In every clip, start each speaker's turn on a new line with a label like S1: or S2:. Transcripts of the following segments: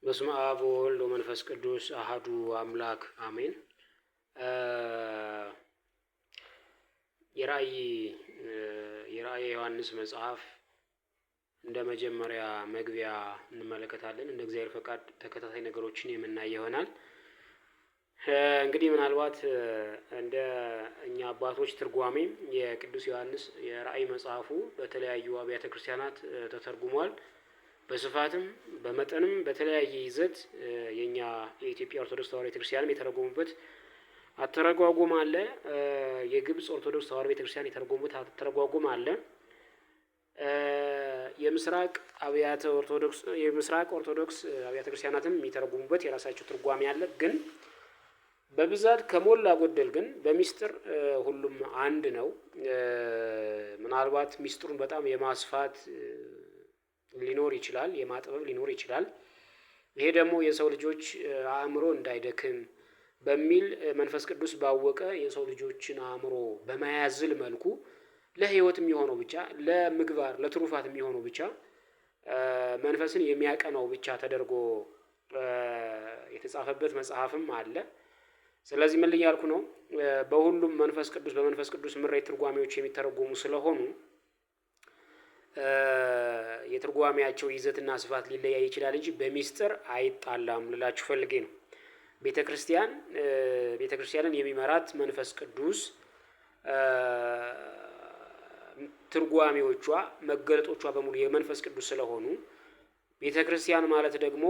S1: በስመ አብ ወወልድ ወመንፈስ ቅዱስ አሐዱ አምላክ አሜን። የራእይ የራእየ ዮሐንስ መጽሐፍ እንደ መጀመሪያ መግቢያ እንመለከታለን። እንደ እግዚአብሔር ፈቃድ ተከታታይ ነገሮችን የምናይ ይሆናል። እንግዲህ ምናልባት እንደ እኛ አባቶች ትርጓሜ የቅዱስ ዮሐንስ የራእይ መጽሐፉ በተለያዩ አብያተ ክርስቲያናት ተተርጉሟል። በስፋትም በመጠንም በተለያየ ይዘት የኛ የኢትዮጵያ ኦርቶዶክስ ተዋሕዶ ቤተክርስቲያንም የተረጎሙበት አተረጓጎም አለ። የግብጽ ኦርቶዶክስ ተዋሕዶ ቤተክርስቲያን የተረጎሙት አተረጓጎም አለ። የምስራቅ አብያተ ኦርቶዶክስ የምስራቅ ኦርቶዶክስ አብያተ ክርስቲያናትም የሚተረጉሙበት የራሳቸው ትርጓሜ አለ። ግን በብዛት ከሞላ ጎደል ግን በሚስጥር ሁሉም አንድ ነው። ምናልባት ሚስጥሩን በጣም የማስፋት ሊኖር ይችላል፣ የማጥበብ ሊኖር ይችላል። ይሄ ደግሞ የሰው ልጆች አእምሮ እንዳይደክም በሚል መንፈስ ቅዱስ ባወቀ የሰው ልጆችን አእምሮ በማያዝል መልኩ ለህይወት የሚሆነው ብቻ፣ ለምግባር ለትሩፋት የሚሆነው ብቻ፣ መንፈስን የሚያቀናው ብቻ ተደርጎ የተጻፈበት መጽሐፍም አለ። ስለዚህ ምን እያልኩ ነው? በሁሉም መንፈስ ቅዱስ በመንፈስ ቅዱስ ምሬት ትርጓሜዎች የሚተረጎሙ ስለሆኑ የትርጓሜያቸው ይዘትና ስፋት ሊለያይ ይችላል እንጂ በሚስጥር አይጣላም ልላችሁ ፈልጌ ነው። ቤተክርስቲያን ቤተክርስቲያንን የሚመራት መንፈስ ቅዱስ ትርጓሜዎቿ መገለጦቿ በሙሉ የመንፈስ ቅዱስ ስለሆኑ፣ ቤተክርስቲያን ማለት ደግሞ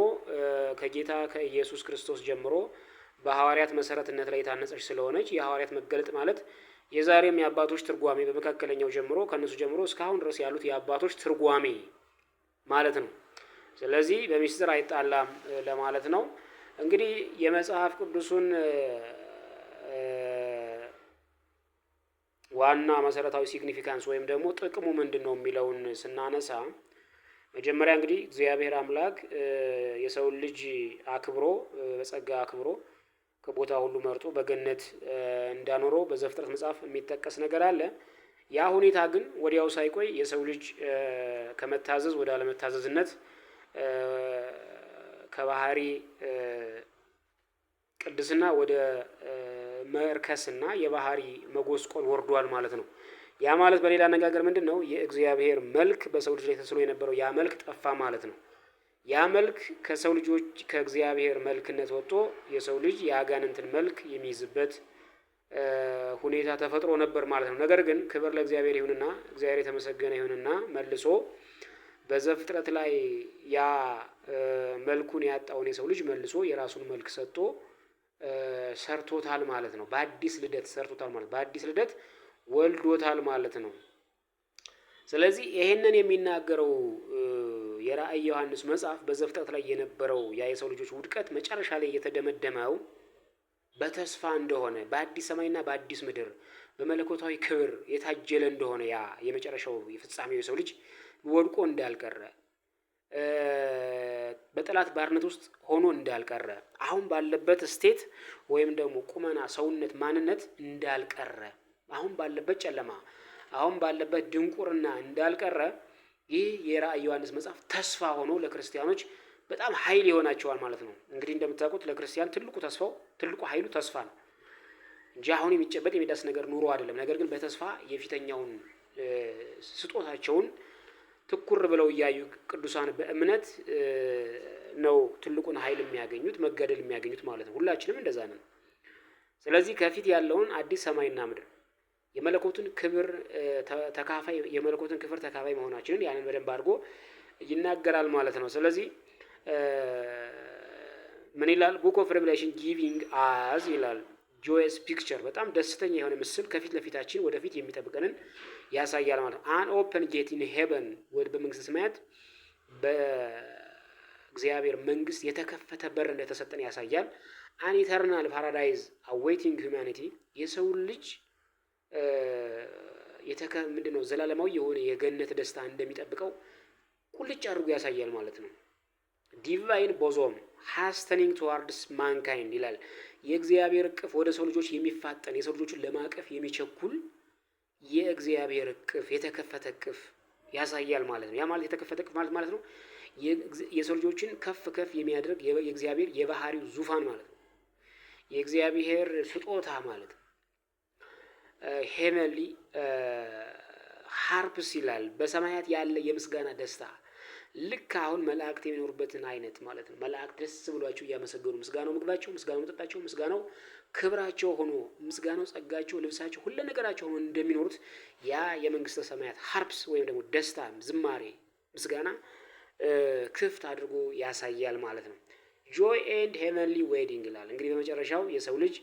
S1: ከጌታ ከኢየሱስ ክርስቶስ ጀምሮ በሐዋርያት መሰረትነት ላይ የታነጸች ስለሆነች፣ የሐዋርያት መገለጥ ማለት የዛሬም የአባቶች ትርጓሜ በመካከለኛው ጀምሮ ከእነሱ ጀምሮ እስካሁን ድረስ ያሉት የአባቶች ትርጓሜ ማለት ነው። ስለዚህ በሚስጥር አይጣላም ለማለት ነው። እንግዲህ የመጽሐፍ ቅዱሱን ዋና መሰረታዊ significance ወይም ደግሞ ጥቅሙ ምንድነው የሚለውን ስናነሳ፣ መጀመሪያ እንግዲህ እግዚአብሔር አምላክ የሰውን ልጅ አክብሮ፣ በጸጋ አክብሮ፣ ከቦታ ሁሉ መርጦ በገነት እንዳኖረው በዘፍጥረት መጽሐፍ የሚጠቀስ ነገር አለ። ያ ሁኔታ ግን ወዲያው ሳይቆይ የሰው ልጅ ከመታዘዝ ወደ አለመታዘዝነት፣ ከባህሪ ቅድስና ወደ መርከስና የባህሪ መጎስቆል ወርዷል ማለት ነው። ያ ማለት በሌላ አነጋገር ምንድነው? የእግዚአብሔር መልክ በሰው ልጅ ላይ ተስሎ የነበረው ያ መልክ ጠፋ ማለት ነው። ያ መልክ ከሰው ልጆች ከእግዚአብሔር መልክነት ወጥቶ የሰው ልጅ የአጋንንትን መልክ የሚይዝበት ሁኔታ ተፈጥሮ ነበር ማለት ነው። ነገር ግን ክብር ለእግዚአብሔር ይሁንና፣ እግዚአብሔር የተመሰገነ ይሁንና፣ መልሶ በዘፍጥረት ላይ ያ መልኩን ያጣውን የሰው ልጅ መልሶ የራሱን መልክ ሰጥቶ ሰርቶታል ማለት ነው። በአዲስ ልደት ሰርቶታል ማለት፣ በአዲስ ልደት ወልዶታል ማለት ነው። ስለዚህ ይሄንን የሚናገረው የራእይ ዮሐንስ መጽሐፍ በዘፍጥረት ላይ የነበረው ያ የሰው ልጆች ውድቀት መጨረሻ ላይ የተደመደመው በተስፋ እንደሆነ፣ በአዲስ ሰማይና በአዲስ ምድር በመለኮታዊ ክብር የታጀለ እንደሆነ፣ ያ የመጨረሻው የፍጻሜው የሰው ልጅ ወድቆ እንዳልቀረ፣ በጠላት ባርነት ውስጥ ሆኖ እንዳልቀረ፣ አሁን ባለበት state ወይም ደግሞ ቁመና፣ ሰውነት፣ ማንነት እንዳልቀረ፣ አሁን ባለበት ጨለማ፣ አሁን ባለበት ድንቁርና እንዳልቀረ ይህ የራእይ ዮሐንስ መጽሐፍ ተስፋ ሆኖ ለክርስቲያኖች በጣም ኃይል ይሆናቸዋል ማለት ነው። እንግዲህ እንደምታውቁት ለክርስቲያን ትልቁ ተስፋው፣ ትልቁ ኃይሉ ተስፋ ነው እንጂ አሁን የሚጨበጥ የሚዳሰስ ነገር ኑሮ አይደለም። ነገር ግን በተስፋ የፊተኛውን ስጦታቸውን ትኩር ብለው እያዩ ቅዱሳን በእምነት ነው ትልቁን ኃይል የሚያገኙት፣ መገደል የሚያገኙት ማለት ነው። ሁላችንም እንደዛ ነን። ስለዚህ ከፊት ያለውን አዲስ ሰማይና ምድር የመለኮቱን ክብር ተካፋይ የመለኮቱን ክብር ተካፋይ መሆናችንን ያንን በደንብ አድርጎ ይናገራል ማለት ነው። ስለዚህ ምን ይላል? Book of Revelation giving us ይላል joyous picture፣ በጣም ደስተኛ የሆነ ምስል ከፊት ለፊታችን ወደፊት የሚጠብቀንን ያሳያል ማለት ነው። An open gate in heaven፣ ወደ በመንግስተ ሰማያት በእግዚአብሔር መንግስት የተከፈተ በር እንደተሰጠን ያሳያል። An eternal paradise awaiting humanity፣ የሰውን ልጅ የተከ ምንድን ነው ዘላለማዊ የሆነ የገነት ደስታ እንደሚጠብቀው ቁልጭ አድርጎ ያሳያል ማለት ነው። Divine bosom hastening towards mankind ይላል። የእግዚአብሔር እቅፍ ወደ ሰው ልጆች የሚፋጠን፣ የሰው ልጆችን ለማቀፍ የሚቸኩል የእግዚአብሔር እቅፍ፣ የተከፈተ እቅፍ ያሳያል ማለት ነው። ያ ማለት የተከፈተ እቅፍ ማለት ማለት ነው። የሰው ልጆችን ከፍ ከፍ የሚያደርግ የእግዚአብሔር የባህሪው ዙፋን ማለት ነው። የእግዚአብሔር ስጦታ ማለት ነው። Heavenly harps ይላል። በሰማያት ያለ የምስጋና ደስታ፣ ልክ አሁን መላእክት የሚኖሩበትን አይነት ማለት ነው። መላእክት ደስ ብሏቸው እያመሰገኑ፣ ምስጋናው ምግባቸው፣ ምስጋናው መጠጣቸው፣ ምስጋናው ክብራቸው ሆኖ፣ ምስጋናው ጸጋቸው፣ ልብሳቸው፣ ሁለ ነገራቸው ሆኖ እንደሚኖሩት ያ የመንግስተ ሰማያት harps ወይም ደግሞ ደስታ፣ ዝማሬ፣ ምስጋና ክፍት አድርጎ ያሳያል ማለት ነው። Joy and heavenly wedding ይላል። እንግዲህ በመጨረሻው የሰው ልጅ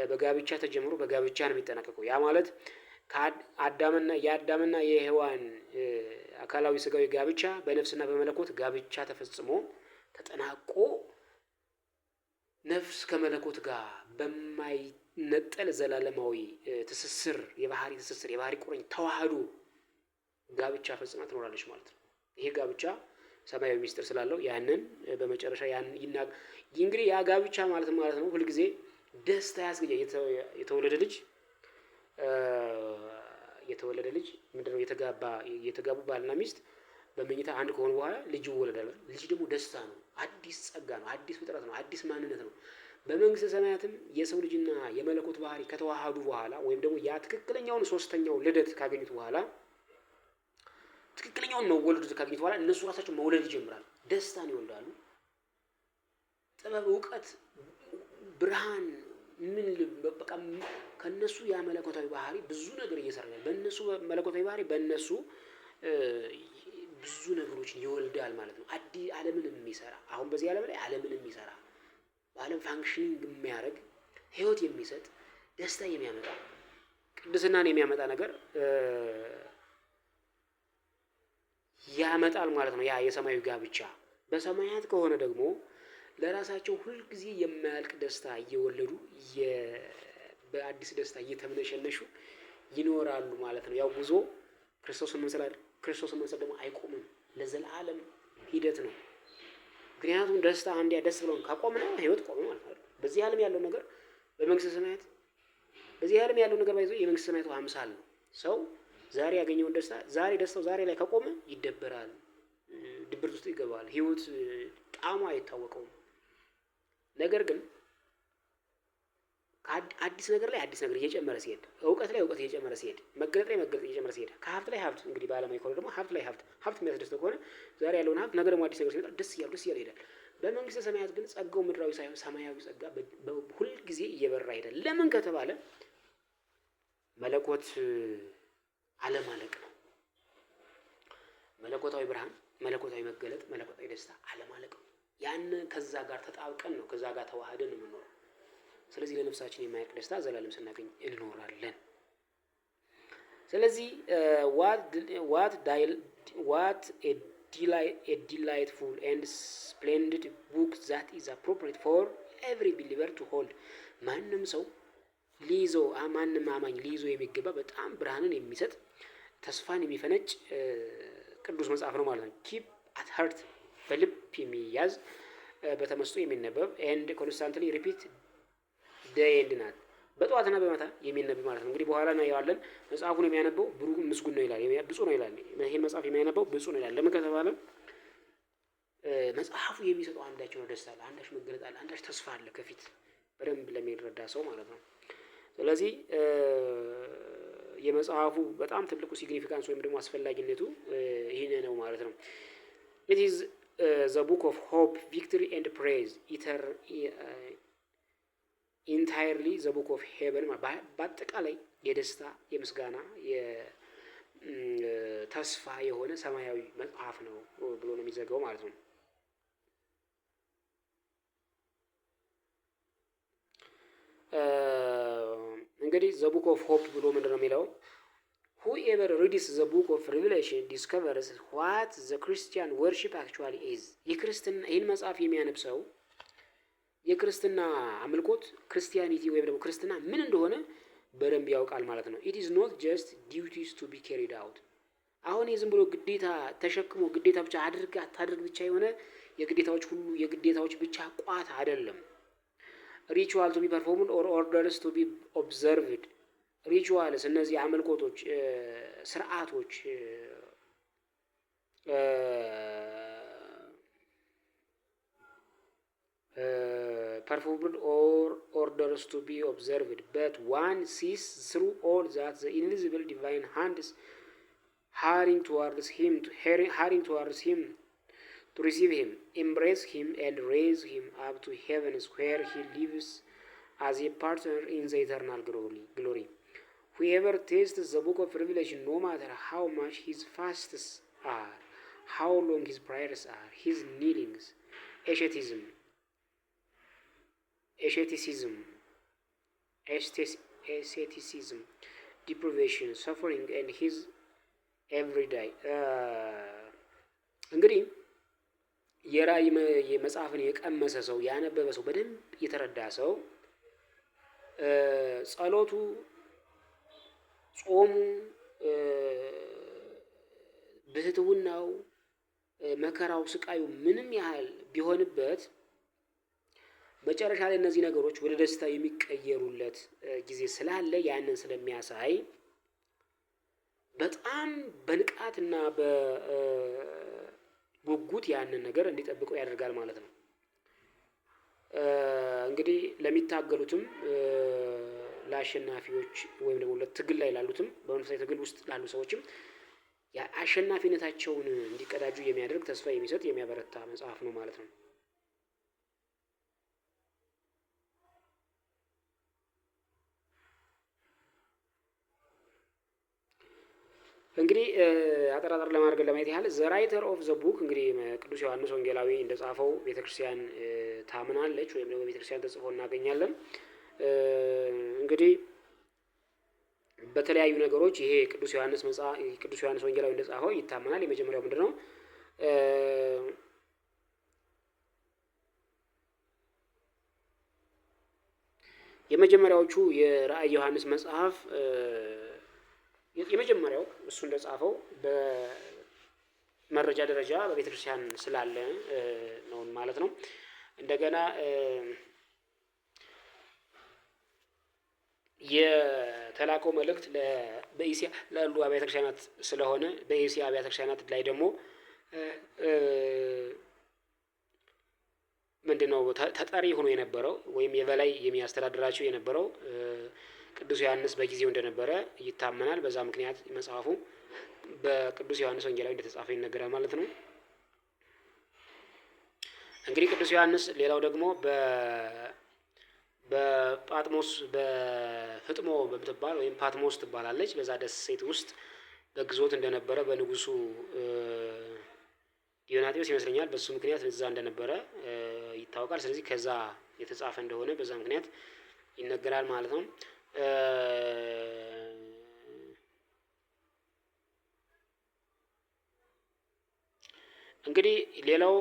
S1: በጋብቻ ተጀምሮ በጋብቻ ነው የሚጠናቀቀው። ያ ማለት ከአዳምና የአዳምና የሔዋን አካላዊ ስጋዊ ጋብቻ በነፍስና በመለኮት ጋብቻ ተፈጽሞ ተጠናቆ ነፍስ ከመለኮት ጋር በማይነጠል ዘላለማዊ ትስስር፣ የባህሪ ትስስር፣ የባህሪ ቁርኝት ተዋህዶ ጋብቻ ፈጽማ ትኖራለች ማለት ነው። ይሄ ጋብቻ ሰማያዊ ሚስጥር ስላለው ያንን በመጨረሻ ያን ይና እንግዲህ ያ ጋብቻ ማለት ነው ሁልጊዜ ደስታ ያስገኛል። የተወለደ ልጅ ምንድነው? የተጋቡ ባልና ሚስት በመኝታ አንድ ከሆኑ በኋላ ልጅ ይወለዳል። ልጅ ደግሞ ደስታ ነው፣ አዲስ ጸጋ ነው፣ አዲስ ፍጥረት ነው፣ አዲስ ማንነት ነው። በመንግስተ ሰማያትም የሰው ልጅና የመለኮት ባህሪ ከተዋሃዱ በኋላ ወይም ደግሞ ያ ትክክለኛውን ሶስተኛው ልደት ካገኙት በኋላ፣ ትክክለኛውን መወለድ ካገኙት በኋላ እነሱ ራሳቸው መውለድ ይጀምራሉ። ደስታን ይወልዳሉ። ጥበብ፣ እውቀት፣ ብርሃን ምን በቃ ከነሱ ያ መለኮታዊ ባህሪ ብዙ ነገር እየሰራ፣ በእነሱ መለኮታዊ ባህሪ በእነሱ ብዙ ነገሮችን ይወልዳል ማለት ነው። አዲስ ዓለምን የሚሰራ፣ አሁን በዚህ ዓለም ላይ ዓለምን የሚሰራ፣ በዓለም functioning የሚያደርግ፣ ህይወት የሚሰጥ፣ ደስታ የሚያመጣ፣ ቅድስናን የሚያመጣ ነገር ያመጣል ማለት ነው። ያ የሰማያዊ ጋብቻ በሰማያት ከሆነ ደግሞ ለራሳቸው ሁልጊዜ የማያልቅ ደስታ እየወለዱ፣ በአዲስ ደስታ እየተምነሸነሹ ይኖራሉ ማለት ነው። ያው ጉዞ ክርስቶስን መምሰል አይደል? ክርስቶስን መምሰል ደግሞ አይቆምም፣ ለዘላለም ሂደት ነው። ምክንያቱም ደስታ አንዴ ደስ ብሎን ካቆምነው ህይወት ቆመ ማለት ነው። በዚህ ዓለም ያለው ነገር በመንግስተ ሰማያት በዚህ ዓለም ያለው ነገር ባይዞ የመንግስተ ሰማያቱ አምሳል ነው። ሰው ዛሬ ያገኘውን ደስታ ዛሬ ደስታው ዛሬ ላይ ከቆመ ይደበራል፣ ድብርት ውስጥ ይገባል። ህይወት ጣዕሟ አይታወቀውም። ነገር ግን አዲስ ነገር ላይ አዲስ ነገር እየጨመረ ሲሄድ፣ እውቀት ላይ እውቀት እየጨመረ ሲሄድ፣ መገለጥ ላይ መገለጥ እየጨመረ ሲሄድ፣ ከሀብት ላይ ሀብት፣ እንግዲህ በዓለማዊ ከሆነ ደግሞ ሀብት ላይ ሀብት፣ ሀብት የሚያስደስተው ከሆነ ዛሬ ያለውን ሀብት ነገ ደግሞ አዲስ ነገር ሲመጣ ደስ እያሉ ደስ እያለ ይሄዳል። በመንግስተ ሰማያት ግን ጸጋው ምድራዊ ሳይሆን ሰማያዊ ጸጋ ሁል ጊዜ እየበራ ይሄዳል። ለምን ከተባለ መለኮት አለማለቅ ነው። መለኮታዊ ብርሃን፣ መለኮታዊ መገለጥ፣ መለኮታዊ ደስታ አለማለቅ ነው። ያን ከዛ ጋር ተጣብቀን ነው፣ ከዛ ጋር ተዋህደን ነው የምንኖረው። ስለዚህ ለነፍሳችን የማያልቅ ደስታ ዘላለም ስናገኝ እንኖራለን። ስለዚህ what a delightful and splendid book that is appropriate for every believer to hold። ማንም ሰው ሊይዘው፣ ማንም አማኝ ሊይዘው የሚገባ በጣም ብርሃንን የሚሰጥ፣ ተስፋን የሚፈነጭ ቅዱስ መጽሐፍ ነው ማለት ነው። Keep at heart፣ በልብ የሚያዝ፣ በተመስጦ የሚነበብ፣ and constantly repeat day and night፣ በጠዋትና በማታ የሚነበብ ማለት ነው። እንግዲህ በኋላ እናየዋለን። መጽሐፉን የሚያነበው ብሩህ ምስጉን ነው ይላል፣ ብፁዕ ነው ይላል። ይህን መጽሐፍ የሚያነበው ብፁዕ ነው ይላል። ለምን ከተባለ መጽሐፉ የሚሰጠው አንዳች ነው ደስታ አለ፣ አንዳች መገለጥ አለ፣ አንዳች ተስፋ አለ ከፊት በደንብ ለሚረዳ ሰው ማለት ነው። ስለዚህ የመጽሐፉ በጣም ትልቁ significance ወይም ደግሞ አስፈላጊነቱ ይህን ነው ማለት ነው። It is the book of hope, victory and praise, entirely the book of heaven። በአጠቃላይ የደስታ፣ የምስጋና፣ የተስፋ የሆነ ሰማያዊ መጽሐፍ ነው ብሎ ነው የሚዘጋው ማለት ነው። እንግዲህ the book of hope ብሎ ምንድን ነው የሚለው? Whoever reads the book of Revelation discovers what the Christian worship actually is። የክርስትና ይህን መጽሐፍ የሚያነብ ሰው የክርስትና አምልኮት፣ Christianity ወይም ደግሞ ክርስትና ምን እንደሆነ በደንብ ያውቃል ማለት ነው። It is not just duties to be carried out። አሁን የዝም ብሎ ግዴታ ተሸክሞ ግዴታ ብቻ አድርግ አታድርግ ብቻ የሆነ የግዴታዎች ሁሉ የግዴታዎች ብቻ ቋት አይደለም። Ritual to be performed or orders to be observed። Rituals፣ እነዚህ አምልኮቶች፣ ስርዓቶች Performed or orders to be observed, but one sees through all that the invisible divine hands hurrying towards him to receive him, embrace him, and raise him up to heavens, where he lives as a partner in the eternal glory. Whoever tastes the book of Revelation, no matter how much his fasts are, how long his prayers are, his kneelings, asceticism, deprivation, suffering, and his everyday እንግዲህ የራእይ መጽሐፍን የቀመሰ ሰው፣ ያነበበ ሰው፣ በደንብ የተረዳ ሰው ጸሎቱ፣ ጾሙ፣ ብህትውናው፣ መከራው፣ ስቃዩ ምንም ያህል ቢሆንበት መጨረሻ ላይ እነዚህ ነገሮች ወደ ደስታ የሚቀየሩለት ጊዜ ስላለ ያንን ስለሚያሳይ በጣም በንቃትና በጉጉት ያንን ነገር እንዲጠብቀው ያደርጋል ማለት ነው። እንግዲህ ለሚታገሉትም፣ ለአሸናፊዎች ወይም ደግሞ ለትግል ላይ ላሉትም፣ በመንፈሳዊ ትግል ውስጥ ላሉ ሰዎችም አሸናፊነታቸውን እንዲቀዳጁ የሚያደርግ፣ ተስፋ የሚሰጥ፣ የሚያበረታ መጽሐፍ ነው ማለት ነው። እንግዲህ አጠር አጠር ለማድረግ ለማየት ያህል the writer of the book እንግዲህ ቅዱስ ዮሐንስ ወንጌላዊ እንደጻፈው ቤተክርስቲያን ታምናለች ወይም ደግሞ ቤተክርስቲያን ተጽፎ እናገኛለን። እንግዲህ በተለያዩ ነገሮች ይሄ ቅዱስ ዮሐንስ መጽሐፍ ቅዱስ ዮሐንስ ወንጌላዊ እንደጻፈው ይታመናል። የመጀመሪያው ምንድነው? የመጀመሪያዎቹ የራእይ ዮሐንስ መጽሐፍ የመጀመሪያው እሱ እንደጻፈው በመረጃ ደረጃ በቤተክርስቲያን ስላለ ነው ማለት ነው። እንደገና የተላከው መልእክት በኢሲያ ላሉ አብያተ ክርስቲያናት ስለሆነ በኤሲያ አብያተ ክርስቲያናት ላይ ደግሞ ምንድነው ተጠሪ ሆኖ የነበረው ወይም የበላይ የሚያስተዳድራቸው የነበረው ቅዱስ ዮሐንስ በጊዜው እንደነበረ ይታመናል። በዛ ምክንያት መጽሐፉ በቅዱስ ዮሐንስ ወንጌላዊ እንደተጻፈ ይነገራል ማለት ነው። እንግዲህ ቅዱስ ዮሐንስ ሌላው ደግሞ በጳጥሞስ፣ በፍጥሞ በምትባል ወይም ፓትሞስ ትባላለች፣ በዛ ደሴት ውስጥ በግዞት እንደነበረ በንጉሱ ዲዮናቴዎስ ይመስለኛል፣ በሱ ምክንያት እዛ እንደነበረ ይታወቃል። ስለዚህ ከዛ የተጻፈ እንደሆነ በዛ ምክንያት ይነገራል ማለት ነው። እንግዲህ ሌላው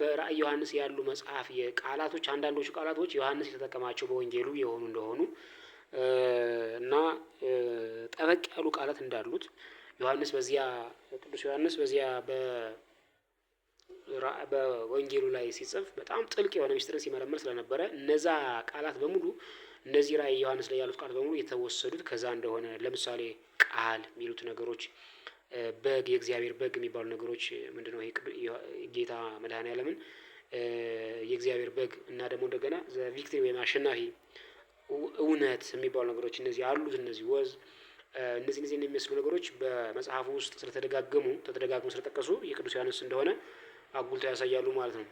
S1: በራእይ ዮሐንስ ያሉ መጽሐፍ የቃላቶች አንዳንዶቹ ቃላቶች ዮሐንስ የተጠቀማቸው በወንጌሉ የሆኑ እንደሆኑ እና ጠበቅ ያሉ ቃላት እንዳሉት ዮሐንስ በዚያ ቅዱስ ዮሐንስ በዚያ በወንጌሉ ላይ ሲጽፍ በጣም ጥልቅ የሆነ ሚስጥርን ሲመረምር ስለነበረ እነዛ ቃላት በሙሉ፣ እነዚህ ራእይ ዮሐንስ ላይ ያሉት ቃላት በሙሉ የተወሰዱት ከዛ እንደሆነ፣ ለምሳሌ ቃል የሚሉት ነገሮች፣ በግ፣ የእግዚአብሔር በግ የሚባሉ ነገሮች ምንድነው? ይሄ ጌታ መድኃኔዓለምን የእግዚአብሔር በግ እና ደግሞ እንደገና the victory ወይም አሸናፊ፣ እውነት የሚባሉ ነገሮች እነዚህ አሉት። እነዚህ was እነዚህ እነዚህን የሚመስሉ ነገሮች በመጽሐፉ ውስጥ ስለተደጋገሙ፣ ተደጋግሞ ስለጠቀሱ የቅዱስ ዮሐንስ እንደሆነ አጉልተው ያሳያሉ ማለት ነው።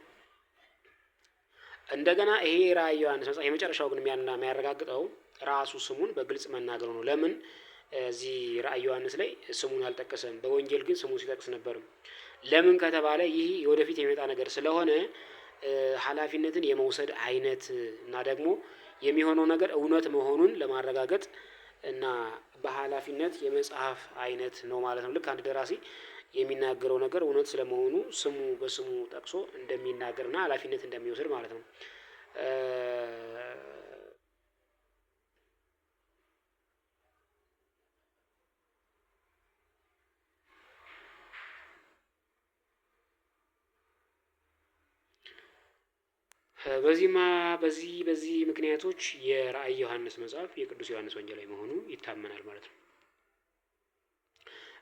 S1: እንደገና ይሄ ራእይ ዮሐንስ መጽሐፍ የመጨረሻው ግን የሚያረጋግጠው ራሱ ስሙን በግልጽ መናገሩ ነው። ለምን እዚህ ራእይ ዮሐንስ ላይ ስሙን አልጠቀሰም? በወንጌል ግን ስሙን ሲጠቅስ ነበር። ለምን ከተባለ ይህ ወደፊት የሚመጣ ነገር ስለሆነ ኃላፊነትን የመውሰድ አይነት እና ደግሞ የሚሆነው ነገር እውነት መሆኑን ለማረጋገጥ እና በሃላፊነት የመጽሐፍ አይነት ነው ማለት ነው። ልክ አንድ ደራሲ የሚናገረው ነገር እውነት ስለመሆኑ ስሙ በስሙ ጠቅሶ እንደሚናገርና ሀላፊነት እንደሚወስድ ማለት ነው። በዚህማ በዚህ በዚህ ምክንያቶች የራእይ ዮሐንስ መጽሐፍ የቅዱስ ዮሐንስ ወንጌላዊ መሆኑ ይታመናል ማለት ነው።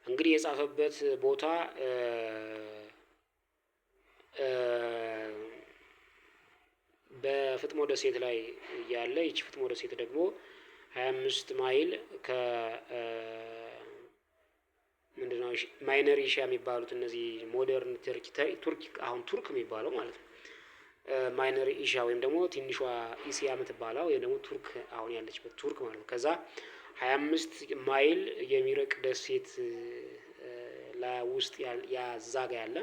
S1: እንግዲህ የጻፈበት ቦታ በ በፍጥሞ ደሴት ላይ ያለ፣ ይቺ ፍጥሞ ደሴት ደግሞ 25 ማይል ከ ምንድነው Minor Asia የሚባሉት፣ እነዚህ modern ቱርክ፣ አሁን ቱርክ የሚባለው ማለት ነው። Minor Asia ወይም ደግሞ ትንሿ ኢሲያ የምትባለው ወይም ደግሞ ቱርክ፣ አሁን ያለችበት ቱርክ ማለት ነው። ከዛ 25 ማይል የሚርቅ ደሴት ውስጥ ያዛጋ ያለ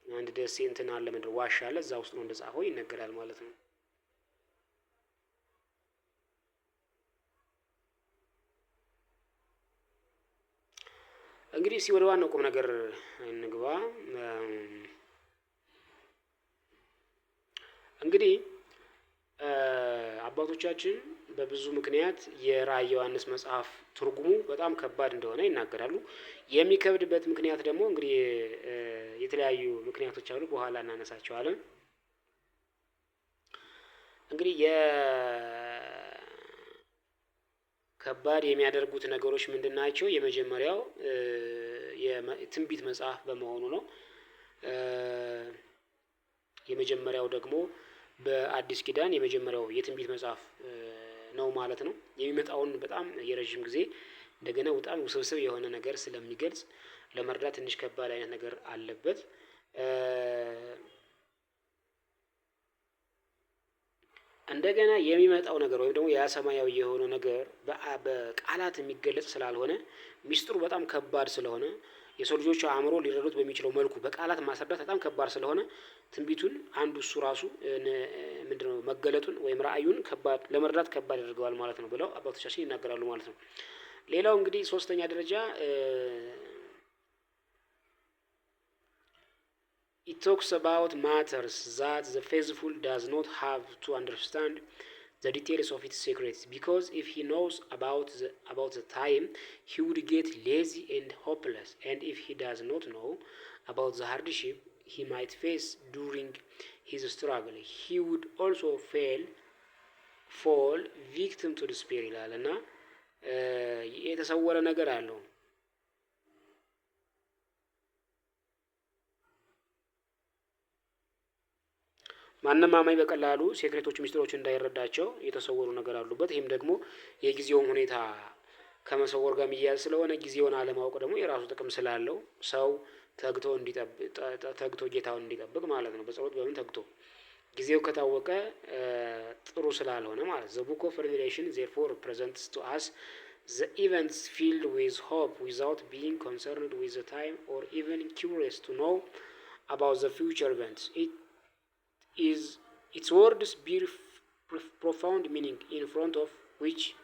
S1: አንድ ደሴ እንትን አለ፣ ምንድነው ዋሻ አለ፣ እዛ ውስጥ ነው እንደጻፈው ይነገራል ማለት ነው። እንግዲህ እስኪ ወደ ዋናው ቁም ነገር እንግባ። እንግዲህ አባቶቻችን በብዙ ምክንያት የራእየ ዮሐንስ መጽሐፍ ትርጉሙ በጣም ከባድ እንደሆነ ይናገራሉ። የሚከብድበት ምክንያት ደግሞ እንግዲህ የተለያዩ ምክንያቶች አሉ፣ በኋላ እናነሳቸዋለን። እንግዲህ የከባድ የሚያደርጉት ነገሮች ምንድን ናቸው? የመጀመሪያው የትንቢት መጽሐፍ በመሆኑ ነው። የመጀመሪያው ደግሞ በአዲስ ኪዳን የመጀመሪያው የትንቢት መጽሐፍ ነው ማለት ነው። የሚመጣውን በጣም የረጅም ጊዜ እንደገና በጣም ውስብስብ የሆነ ነገር ስለሚገልጽ ለመረዳት ትንሽ ከባድ አይነት ነገር አለበት። እንደገና የሚመጣው ነገር ወይም ደግሞ ያ ሰማያዊ የሆነው ነገር በቃላት የሚገለጽ ስላልሆነ፣ ሚስጥሩ በጣም ከባድ ስለሆነ፣ የሰው ልጆች አእምሮ ሊረዱት በሚችለው መልኩ በቃላት ማስረዳት በጣም ከባድ ስለሆነ ትንቢቱን አንዱ እሱ ራሱ ምንድነው መገለጡን ወይም ራእዩን ከባድ ለመረዳት ከባድ ያደርገዋል ማለት ነው ብለው አባቶቻችን ይናገራሉ ማለት ነው። ሌላው እንግዲህ ሶስተኛ ደረጃ it talks about matters that the faithful does not have to understand the details of its secrets, because if he knows about the time, he would get lazy and hopeless, and if he does not know about the hardship he might face during his struggle, he would also fall victim to despair ይላል። እና የተሰወረ ነገር አለው። ማንም አማኝ በቀላሉ secret ኦች፣ ሚስጥሮች እንዳይረዳቸው የተሰወሩ ነገር አሉበት። ይህም ደግሞ የጊዜውን ሁኔታ ከመሰወር ጋር የሚያያዝ ስለሆነ ጊዜውን አለማወቅ ደግሞ የራሱ ጥቅም ስላለው ሰው ተግቶ እንዲጠብቅ፣ ተግቶ ጌታውን እንዲጠብቅ ማለት ነው። በጸሎት በምን ተግቶ ጊዜው ከታወቀ ጥሩ ስላልሆነ ማለት። The Book of Revelation therefore presents to us the events filled with hope without being concerned with the time or even curious to know about the future events. It is its words bear profound meaning in front of which